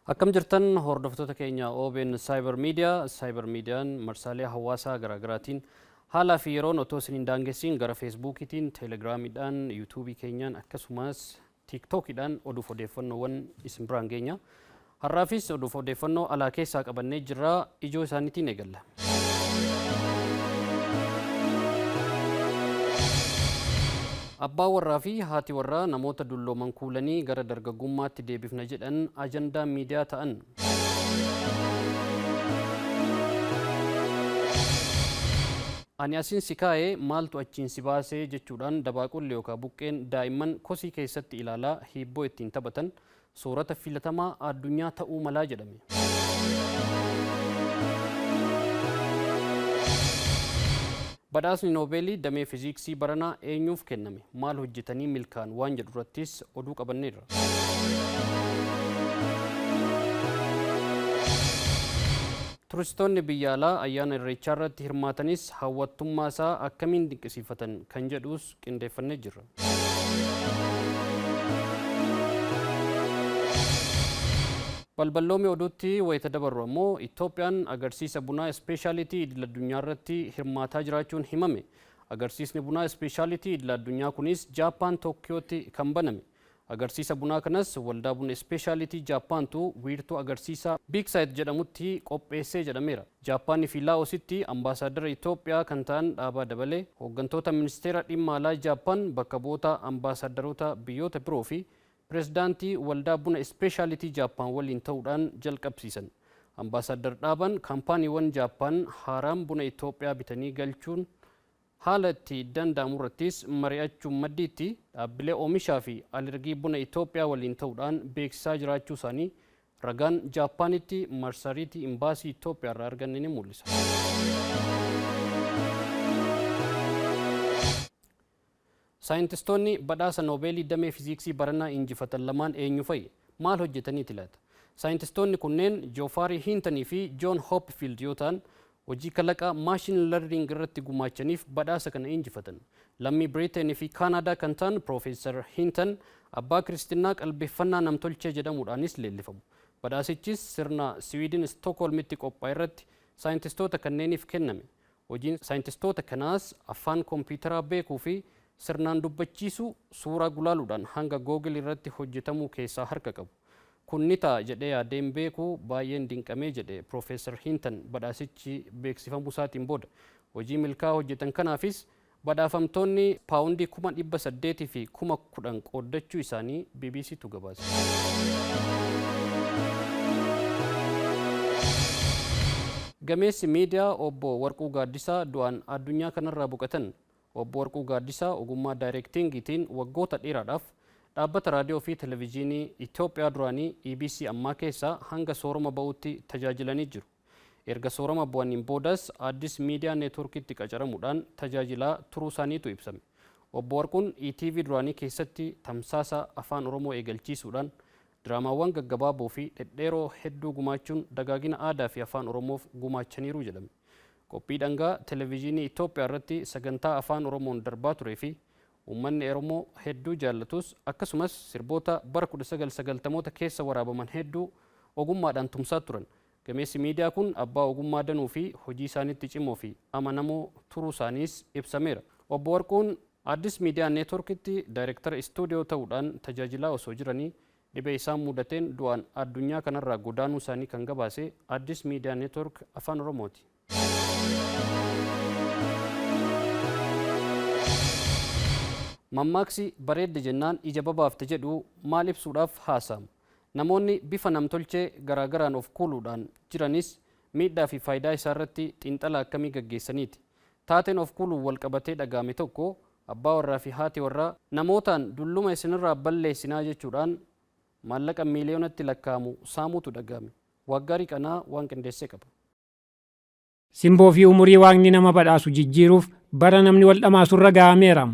Akkam jirtan hordoftoota keenya OBN Cyber Media. Cyber Mediaan marsaalee hawaasaa garaagaraatiin haalaa fi yeroon otoo isin hin daangessiin gara Feesbuukiitiin, Teelegiraamiidhaan, Yuutuubii keenyaan akkasumas Tiiktookiidhaan oduuf odeeffannoowwan isin biraan geenya. Har'aafis oduuf odeeffannoo alaa keessaa qabannee jirra. Ijoo isaaniitiin eegalla. Abbaa warraa fi haati warraa namoota dullooman kuulanii gara dargaggummaatti deebifna jedhan ajandaa miidiyaa ta'an. Ani asin si kaa'e maaltu achiin si baasee jechuudhaan dabaaqulli yookaa buqqeen daa'imman kosii keessatti ilaalaa hiibboo ittiin taphatan soorata filatamaa addunyaa ta'uu malaa jedhame. Badhaasni Noobeelii damee Fiziiksii baranaa eenyuuf kenname? Maal hojjetanii milkaa'an waan jedhu irrattis oduu qabanneerra. Turistoonni biyya alaa ayyaana Irreechaa irratti hirmaatanis hawwattummaa isaa akkamiin dinqisiifatan kan jedhus qindeeffannee jirra. Balballoomii oduutti wayita dabarru ammoo Itoophiyaan agarsiisa bunaa ispeeshaalitii idil-addunyaa irratti hirmaataa jiraachuun himame. Agarsiisni bunaa ispeeshaalitii idil-addunyaa kunis Jaappaan Tookkiyootti kan baname. Agarsiisa bunaa kanas Waldaa Buna Ispeeshaalitii Jaappaantu wiirtuu agarsiisaa Big Sight jedhamutti qopheessee jedhameera. Jaappaanii fi Laa'ositti Ambaasaaddara Itoophiyaa kan ta'an Dhaabaa Dabalee, hooggantoota Ministeera Dhimma Alaa Jaappaan, bakka bu'oota Ambaasaaddaroota biyyoota biroo fi Pireezidaantii Waldaa Buna Ispeeshaalitii Jaappaan waliin ta'uudhaan jalqabsiisan. Ambaasaaddar Dhaabaan kaampaaniiwwan Jaappaan haaraan buna Itoophiyaa bitanii galchuun haala itti danda'amurrattis mari'achuun maddiitti dhaabbilee oomishaa fi alergii buna Itoophiyaa waliin ta'uudhaan beeksisaa jiraachuusaanii ragaan Jaappaanitti marsariitii Imbaasii Itoophiyaarraa arganne ni mul'isa. Saayintistoonni badhaasa Noobeelii damee Fiziiksii baranaa injifatan lamaan eenyu fa'i? Maal hojjetaniiti laata? Saayintistoonni kunneen Joofaarii Hiintanii fi Joon Hoopfiild yoo ta'an, hojii kalaqa Machine Learning irratti gumaachaniif badhaasa kana injifatan. Lammii Biriteen fi Kaanaadaa kan ta'an Piroofeesar Hinton abbaa Kiristinnaa qalbeeffannaa namtolchee jedhamuudhaanis leellifamu. Badhaasichis sirna Siwiidin Istookholmitti qophaa'erratti saayintistoota kanneeniif kenname. Hojiin saayintistoota kanaas afaan kompiitaraa beekuu fi sirnaan dubbachiisuu, suuraa gulaaluudhaan hanga Google irratti hojjetamuu keessaa harka qabu. Kun ni ta'a jedhee yaadee hin beeku, baay'een dinqamee jedhe Piroofeesar Hinton badhaasichi beeksifamuusaatiin booda. Hojii milkaa'aa hojjetan kanaafis badhaafamtoonni paawundii 810,000 qooddachuu isaanii BBCtu gabaase. Gameessi miidiyaa Obbo Warquu Gaaddisaa du'aan addunyaa kanarraa boqatan. Obbo Warquu Gaaddisaa ogummaa daayireektiingiitiin waggoota dheeraadhaaf Dhaabbata Raadiyoo fi Televijiinii Itoophiyaa duraanii EBC ammaa keessa hanga soorama ba'uutti tajaajilanii jiru. Erga soorama bu'aniin boodas Addis Miidiyaa Neetwoorkitti qacaramuudhaan tajaajilaa turuusaaniitu ibsame. Obbo Warquun ETV duraanii keessatti tamsaasa Afaan Oromoo eegalchiisuudhaan diraamaawwan gaggabaaboo fi dhedheeroo hedduu gumaachuun dagaagina aadaa fi Afaan Oromoof gumaachaniiru jedhame. Qophii dhangaa Televijiinii Itoophiyaarratti sagantaa Afaan Oromoon darbaa turee fi uummanni Oromoo hedduu jaallatus akkasumas sirboota bara 1990moota keessa waraabaman hedduu ogummaadhaan tumsaa turan. Gameessi miidiyaa kun abbaa ogummaa danuu fi hojii isaaniitti cimoo fi amanamoo turuusaaniis ibsameera. Obbo Warquun Addis Miidiyaa Neetwoorkitti daayirektara istuudiyoo ta'uudhaan tajaajilaa osoo jiranii dhibee isaan mudateen du'aan addunyaa kanarraa godaanuu isaanii kan gabaase Addis Miidiyaa Neetwoork Afaan Oromooti. Mammaaksi bareedde jennaan ija babaafte jedhu maal ibsuudhaaf haasa'ama? Namoonni bifa namtolchee garaagaraan of kuuluudhaan jiranis miidhaa fi faayidaa isaarratti xiinxala akkamii gaggeessaniiti? Taateen of kuuluun walqabatee dhaga'ame tokko abbaa warraa fi haati warraa namootaan dulluma isinirraa balleessinaa jechuudhaan maallaqa miiliyoonatti lakkaa'amu saamuutu dhaga'ame. Waaggaarii Qanaa waan qindeesse qaba. Simboo fi umurii waaqni nama badhaasu jijjiiruuf bara namni wal dhamaasurra ga'ameera.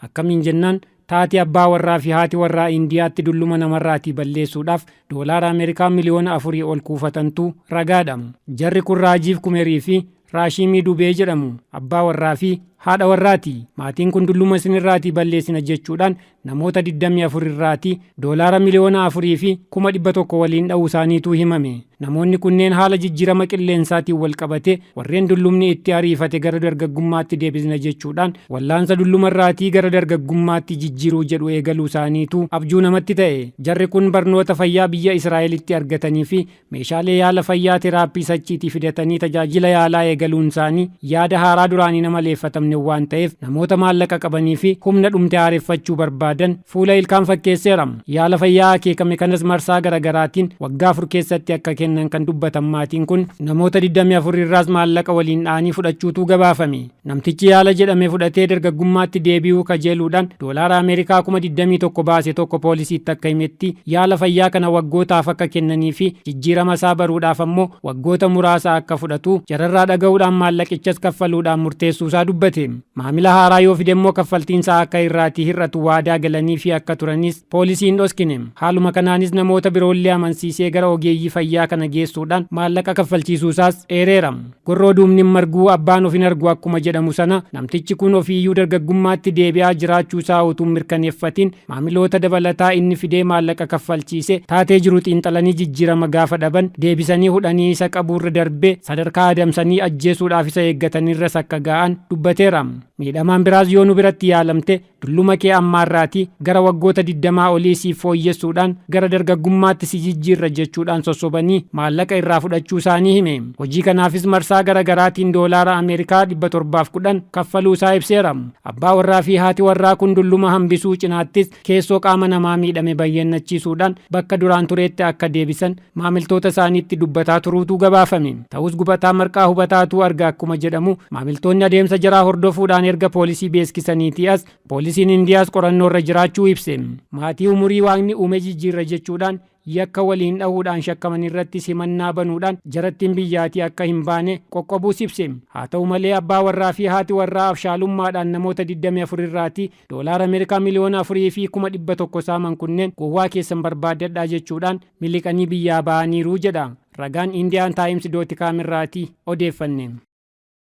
Akkamiin jennaan taati abbaa warraa fi haati warraa Indiyaatti dulluma namarraatii balleessuudhaaf doolaara Ameerikaa miliyoona afurii ol kuufatantu ragaadha. Jarri kun Raajiif Kumerii fi Raashiimii Dubee jedhamu. Abbaa warraa fi haadha warraati. Maatiin kun dulluma isinirraatii balleessina jechuudhaan namoota 24 irraatii doolaara 4,100,000 waliin dha'uu isaaniitu himame. Namoonni kunneen haala jijjiirama qilleensaatiin wal qabate warreen dullumni itti ariifate gara dargaggummaatti deebisna jechuudhaan wallaansa dullumarraatii gara dargaggummaatti jijjiiruu jedhu eegaluu isaaniitu abjuu namatti ta'e. Jarri kun barnoota fayyaa biyya Israa'elitti argatanii fi meeshaalee yaala fayyaa teraappii sachiitii fidatanii tajaajila yaalaa eegaluun isaanii yaada haaraa duraanii nama leeffatamne waan ta'eef namoota maallaqa qabanii fi humna dhumte haareffachuu barbaadan fuula ilkaan fakkeesseera. Yaala fayyaa akeekame kanas marsaa garaagaraatiin waggaa 4 keessatti akka kennan kan dubbatan maatiin kun namoota 24 irraas maallaqa waliin dha'anii fudhachuutu gabaafame. Namtichi yaala jedhame fudhatee dargaggummaatti deebi'uu kajeeluudhaan doolaara Ameerikaa 21,000 baase tokko poolisiitti akka himetti yaala fayyaa kana waggootaaf akka kennanii fi jijjiirama isaa baruudhaaf ammoo waggoota muraasa akka fudhatu jararraa dhaga'uudhaan maallaqichas kaffaluudhaan murteessuusaa dubbate. Maamila haaraa yoo fide immoo kaffaltiinsaa akka irraatii hir'atu waadaa galanii fi akka turanis poolisiin dhoskine. Haaluma kanaanis namoota biroollee amansiisee gara ogeeyyii fayyaa kana geessuudhaan maallaqa kaffalchiisuusaas eereera. Gorroo duubni marguu abbaan of hin argu akkuma jedhamu sana namtichi kun ofiiyyuu dargaggummaatti deebi'aa jiraachuusaa utuu mirkaneeffatiin maamiloota dabalataa inni fidee maallaqa kaffalchiise taatee jiru xiinxalanii jijjiirama gaafa dhaban deebisanii hudhanii isa qabuurra darbee sadarkaa adamsanii ajjeesuudhaaf isa eeggatanirras akka ga'an dubbateera. Miidhamaan biraas yoo nu biratti yaalamte dulluma kee ammaarraatii gara waggoota 20 olii siif fooyyessuudhaan gara dargaggummaatti si jijjiirra jechuudhaan sossobanii maallaqa irraa fudhachuu isaanii hime. Hojii kanaafis marsaa gara garaatiin doolaara Ameerikaa 710 kaffaluu isaa ibseera. Abbaa warraa fi haati warraa kun dulluma hambisuu cinaattis keessoo qaama namaa miidhame bayyannachiisuudhaan bakka duraan tureetti akka deebisan maamiltoota isaaniitti dubbataa turuutu gabaafame. Ta'us gubataa marqaa hubataatu arga akkuma jedhamu maamiltoonni adeemsa jaraa hordofuudhaan erga poolisii beeksisaniitii as poolisiin Indiyaas qorannoorra jiraachuu ibse. Maatii umurii waaqni uume jijjiirra jechuudhaan yakka waliin dhahuudhaan shakkaman irratti simannaa banuudhaan jarattiin biyyaatii akka hin baane qoqqobuus ibse. Haa ta'u malee abbaa warraa fi haati warraa abshaalummaadhaan namoota 24 irraatii doolaara Ameerikaa 4,100,000 saaman kunneen gowwaa keessan barbaaddadhaa jechuudhaan miliqanii biyyaa ba'aniiru jedha. Ragaan Indiyaan Taayims dot com irraatii odeeffanne.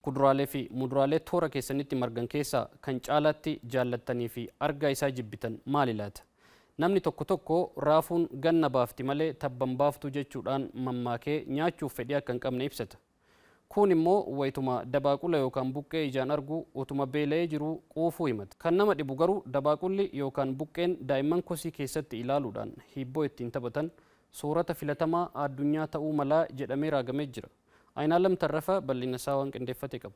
Kuduraalee fi muduraalee toora keessanitti margan keessaa kan caalaatti jaallattanii fi argaa isaa jibbitan maali laata? Namni tokko tokko raafuun ganna baafti malee tabban baaftuu jechuudhaan mammaakee nyaachuuf fedhii akka hin qabne ibsata. Kun immoo wayituma dabaaqula yookaan buqqee ijaan argu utuma beela'ee jiru quufuu himata. Kan nama dhibu garuu dabaaqulli yookaan buqqeen daa'imman kosii keessatti ilaaluudhaan hibboo ittiin taphatan soorata filatamaa addunyaa ta'uu malaa jedhamee raagamee jira. Ayinaalam Tarrafa bal'ina isaa waan qindeeffate qaba.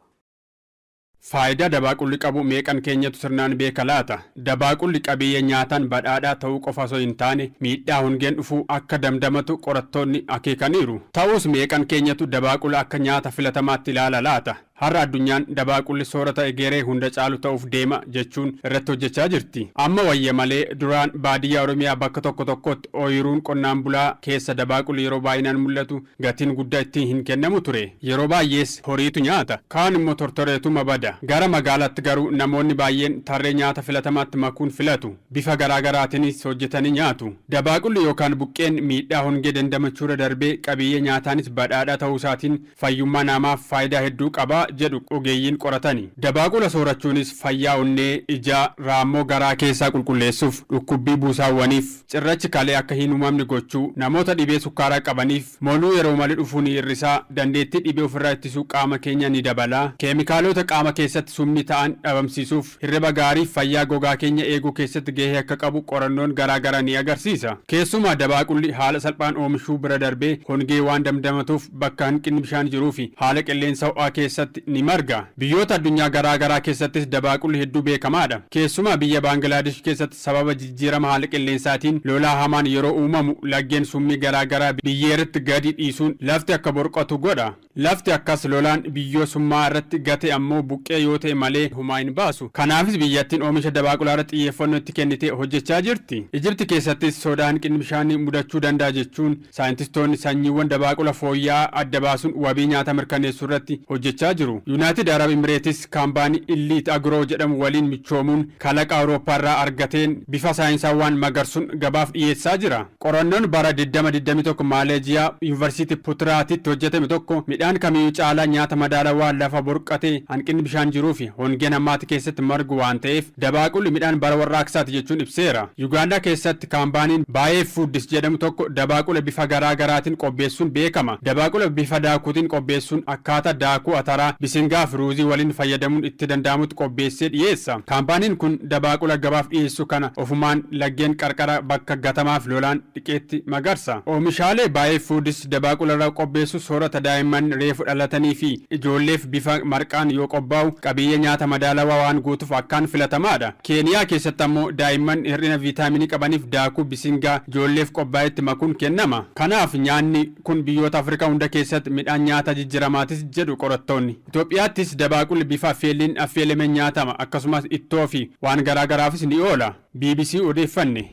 Faayidaa dabaaqulli qabu meeqan keenyatu sirnaan beeka laata? Dabaaqulli qabiyyee nyaataan badhaadhaa ta'uu qofa osoo hin taane miidhaa hongeen dhufuu akka damdamatu qorattoonni akeekaniiru. Ta'us meeqan keenyatu dabaaqula akka nyaata filatamaatti ilaala laata? Har'a addunyaan dabaaqulli soorata egeree hunda caalu ta'uuf deema jechuun irratti hojjechaa jirti. Amma wayya malee duraan baadiyyaa Oromiyaa bakka tokko tokkotti ooyiruun qonnaan bulaa keessa dabaaqulli yeroo baay'inaan mul'atu gatiin guddaa ittiin hin kennamu ture. Yeroo baay'ees horiitu nyaata. Kaan immoo tortoreetuma bada. Gara magaalaatti garuu namoonni baay'een tarree nyaata filatamaatti makuun filatu. Bifa garaagaraatiinis hojjetanii nyaatu. Dabaaqulli yookaan buqqeen miidhaa hongee dandamachuurra darbee qabiyyee nyaataanis badhaadhaa ta'uu isaatiin fayyummaa namaaf faayidaa hedduu qaba jedhu ogeeyyiin qoratani. Dabaaqula soorachuunis fayyaa onnee, ijaa, raammoo garaa keessaa qulqulleessuuf, dhukkubbii buusaawwaniif, cirrachi kalee akka hin uumamne gochuu, namoota dhibee sukkaaraa qabaniif, moluu yeroo malee dhufuu ni hir'isaa, dandeettii dhibee ofirraa ittisuu qaama keenya ni dabala, keemikaalota qaama keessatti summii ta'an dhabamsiisuuf, hirriba gaarii fayyaa gogaa keenya eeguu keessatti gahee akka qabu qorannoon garaagaraa ni agarsiisa. Keessumaa dabaaqulli haala salphaan oomishuu bira darbee hongee waan damdamatuuf bakka hanqinni bishaan jiruu fi haala qilleensa ho'aa keessatti ni marga. Biyyoota addunyaa garaagaraa keessattis dabaaqulli hedduu beekamaadha. Keessumaa biyya Baangilaadesh keessatti sababa jijjiirama haala qilleensaatiin lolaa hamaan yeroo uumamu laggeen summii garaagaraa biyyee irratti gadi dhiisuun lafti akka borqatu godha. Lafti akkas lolaan biyyoo summaa irratti gate ammoo buqqee yoo ta'e malee homaa hin baasu. Kanaafis biyyattiin oomisha dabaaqulaa irratti xiyyeeffannoo itti kennitee hojjechaa jirti. Ijipti keessattis sodaa hanqinni bishaanii mudachuu danda'a jechuun saayintistoonni sanyiiwwan dabaaqula fooyya'aa adda baasuun wabii nyaata mirkaneessuu irratti hojjechaa jiru. jiru. Yuunaayitid Arab Imireetis kaampaanii Illiit Agro jedhamu waliin michoomuun kalaqa Awurooppaarraa argateen bifa saayinsawaan magarsuun gabaaf dhiyeessaa jira. Qorannoon bara 2021 Maaleeziyaa Yuunivarsiitii Putiraatitti hojjetame tokko midhaan kamiyyuu caalaa nyaata madaalawaa lafa borqatee hanqinni bishaan jiruu fi hongeen hammaati keessatti margu waan ta'eef, dabaaqulli midhaan bara warraaqsaati jechuun ibseera. Yugaandaa keessatti kaampaaniin Baay'ee Foods jedhamu tokko dabaaqula bifa garaa garaatiin qopheessuun beekama. Dabaaqula bifa daakuutiin qopheessuun akkaataa daakuu ataraa, bisingaa fi ruuzii waliin fayyadamuun itti danda'amutti qopheessee dhiyeessa. Kaampaaniin kun dabaaqula gabaaf dhiyeessu kana ofumaan laggeen qarqara bakka gatamaaf lolaan dhiqeetti magarsa. Oomishaalee Baay'ee Foods dabaaqula irraa qopheessu soorata daa'imman reefu dhalatanii fi ijoolleef bifa marqaan yoo qophaa'u, qabiyyee nyaata madaalawaa waan guutuuf akkaan filatamaadha. Keeniyaa keessatti ammoo daa'imman hir'ina viitaaminii qabaniif daakuu bisingaa ijoolleef qophaa'etti makuun kennama. Kanaaf nyaanni kun biyyoota Afrikaa hunda keessatti midhaan nyaata jijjiiramaatis jedhu qorattoonni. Itoophiyaattis dabaaqulli bifa affeelliin affeelamee nyaatama, akkasumas ittoo fi waan garaa garaafis ni oola. BBC odeeffanne.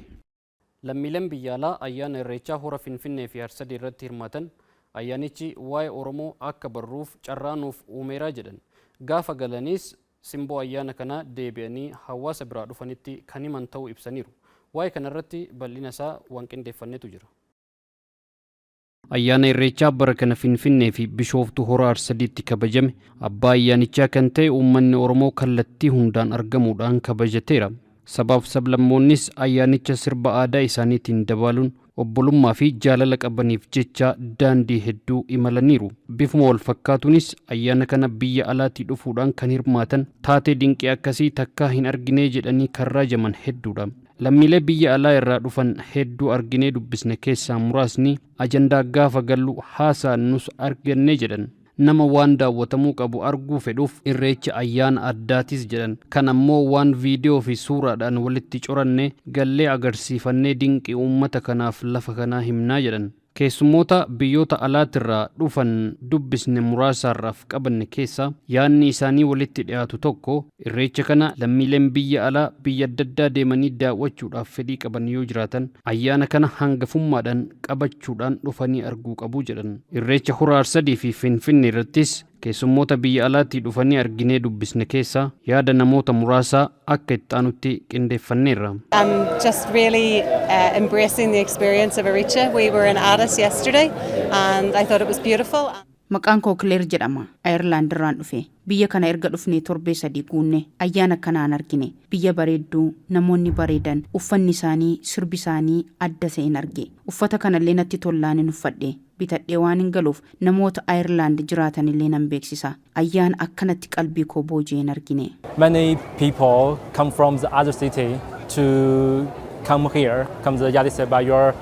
Lammiileen biyya alaa ayyaana Irreechaa hora Finfinnee fi Harsadii irratti hirmaatan ayyaanichi waa'ee Oromoo akka barruuf carraa nuuf uumeeraa jedhan. Gaafa galaniis simboo ayyaana kanaa deebi'anii hawaasa biraa dhufanitti kan himan ta'uu ibsaniiru. Waa'ee kanarratti bal'ina isaa waan qindeeffannetu jira. Ayyaana Irreechaa bara kana Finfinnee fi Bishooftuu hora Arsadiitti kabajame abbaa ayyaanichaa kan ta'e uummanni Oromoo kallattii hundaan argamuudhaan kabajateera. Sabaaf sablammoonnis ayyaanicha sirba aadaa isaaniitiin dabaaluun obbolummaa fi jaalala qabaniif jecha daandii hedduu imalaniiru. Bifuma wal fakkaatuunis ayyaana kana biyya alaatii dhufuudhaan kan hirmaatan taatee dinqii akkasii takkaa hin arginee jedhanii kan raajaman hedduudha. Lammiilee biyya alaa irraa dhufan hedduu arginee dubbisne keessaa muraasni ajandaa gaafa gallu haasaa nus arganne jedhan. Nama waan daawwatamuu qabu arguu fedhuuf Irreecha ayyaana addaatis jedhan. Kan ammoo waan viidiyoo fi suuraadhaan walitti coranne gallee agarsiifannee dinqii uummata kanaaf lafa kanaa himnaa jedhan. Keessummoota biyyoota alaatirraa dhufan dubbisne muraasaarraaf qabanne keessaa yaadni isaanii walitti dhiyaatu tokko, Irreecha kana lammiileen biyya alaa biyya adda addaa deemanii daawwachuudhaaf fedhii qaban yoo jiraatan, ayyaana kana hangafummaadhaan qabachuudhaan dhufanii arguu qabu jedhan. Irreecha hora Arsadii fi Finfinnee irrattis keessummoota biyya alaatii dhufanii arginee dubbisne keessaa yaada namoota muraasaa akka itti aanutti qindeeffanneerra. I'm just really embracing the experience of Irreecha. We were in Addis yesterday and I thought it was beautiful. Maqaan koo Kileer jedhama. Ayirlaand irraan dhufe. Biyya kana erga dhufnee torbee 3 guunne. Ayyaana akkanaan argine. Biyya bareedduu, namoonni bareedan, uffanni isaanii, sirbi isaanii adda ta'een arge. Uffata kanallee natti tollaan hin uffadhe. Bitadhee waan hin galuuf namoota Ayirlaand jiraatanillee nan beeksisa. Ayyaana akkanatti qalbii koo booji'een argine. Many people come from the other city to come here, come to the Addis Ababa, your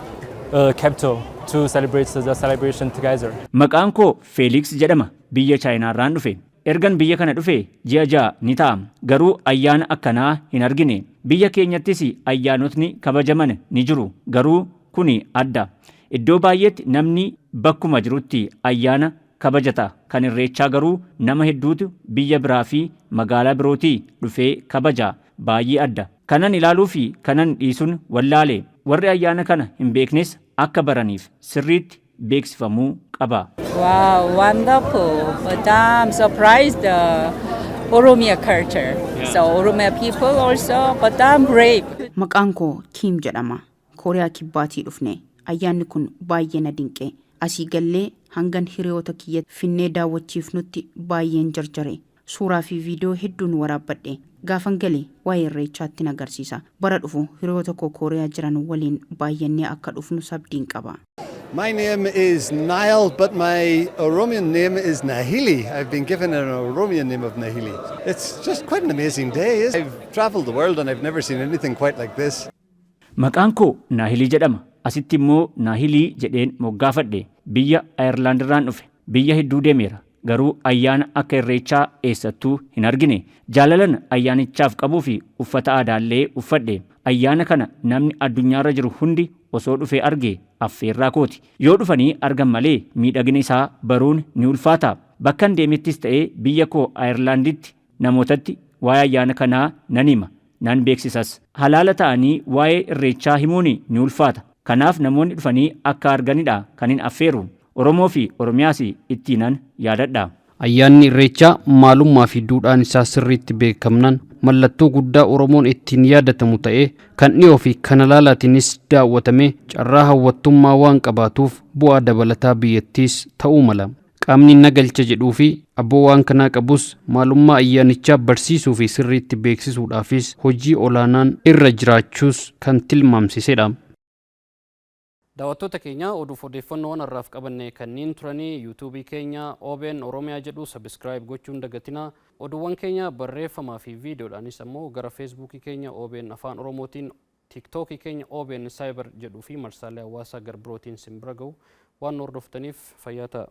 capital, to celebrate the celebration together. Maqaan koo Feeliks jedhama. Biyya Chaayinaarraan dhufe. Ergan biyya kana dhufe ji'a 6 ni ta'a. Garuu ayyaana akkanaa hin argine. Biyya keenyattis ayyaanotni kabajaman ni jiru. Garuu kuni adda. Iddoo baay'eetti namni bakkuma jirutti ayyaana kabajata. Kan Irreechaa garuu nama hedduutu biyya biraa fi magaalaa birootii dhufee kabaja. Baay'ee adda. Kanan ilaaluu fi kanan dhiisuun wallaale. Warri ayyaana kana hin beeknes akka baraniif sirriitti beeksifamuu qaba. Wow, wonderful. But I'm surprised the Oromia culture. So Oromia people also, but I'm brave. Maqaan koo Kiim jedhama. Kooriyaa Kibbaatii dhufne. Ayyaanni kun baay'ee na dinqe. Asii gallee hangan hiriyoota kiyya finnee daawwachiifnutti baay'een jarjare. Suuraa fi viidiyoo hedduun waraabbadhe. Gaafan gale waa'ee Irreechaatti na agarsiisa. Bara dhufu hiriyoota koo Kooriyaa jiran waliin baay'annee akka dhufnu abdiin qaba. My name is Niall, but my Oromian name is Nahili. I've been given an Oromian name of Nahili. It's just quite an amazing day. Isn't it? I've travelled the world and I've never seen anything quite like this. Maqaan koo Naahilii jedhama. Asitti immoo Naahilii jedheen moggaafadhe. Biyya Ayirlaand irraan dhufe. Biyya hedduu deemeera. Garuu ayyaana akka Irreechaa eessattuu hin argine. Jaalalan ayyaanichaaf qabuu fi uffata aadaallee uffadhe. Ayyaana kana namni addunyaarra jiru hundi osoo dhufee arge affeerraa kooti. Yoo dhufanii argan malee miidhagina isaa baruun ni ulfaata. Bakkan deemettis ta'ee biyya koo Ayirlaanditti namootatti waa'ee ayyaana kanaa nan hima. Nan beeksisas. Halaala ta'anii waa'ee Irreechaa himuun ni ulfaata. Kanaaf namoonni dhufanii akka arganidha kan hin affeeru. Oromoo fi Oromiyaas ittiinan yaadadha. Ayyaanni Irreechaa maalummaa fi duudhaan isaa sirriitti beekamnaan mallattoo guddaa Oromoon ittiin yaadatamu ta'ee kan dhiyoo fi kan alaalaatiinis daawwatamee carraa hawwattummaa waan qabaatuuf bu'aa dabalataa biyyattiis ta'uu mala. Qaamni nagalcha jedhuu fi abboo waan kanaa qabus maalummaa ayyaanichaa barsiisuu fi sirriitti beeksisuudhaafis hojii olaanaan irra jiraachuus kan tilmaamsisedha. Daawwattoota keenya, oduuf odeeffannoowwan har'aaf qabanne kanneen turanii. Yuutuubii keenya OBN Oromiyaa jedhu subscribe gochuun dagatinaa. Oduuwwan keenya barreeffamaa fi viidiyoodhaanis ammoo gara Feesbuukii keenya OBN Afaan Oromootiin, Tiiktookii keenya OBN Cyber jedhuu fi marsaalee hawaasaa garbirootiin simbira ga'u. Waan hordoftaniif fayyaa ta'a.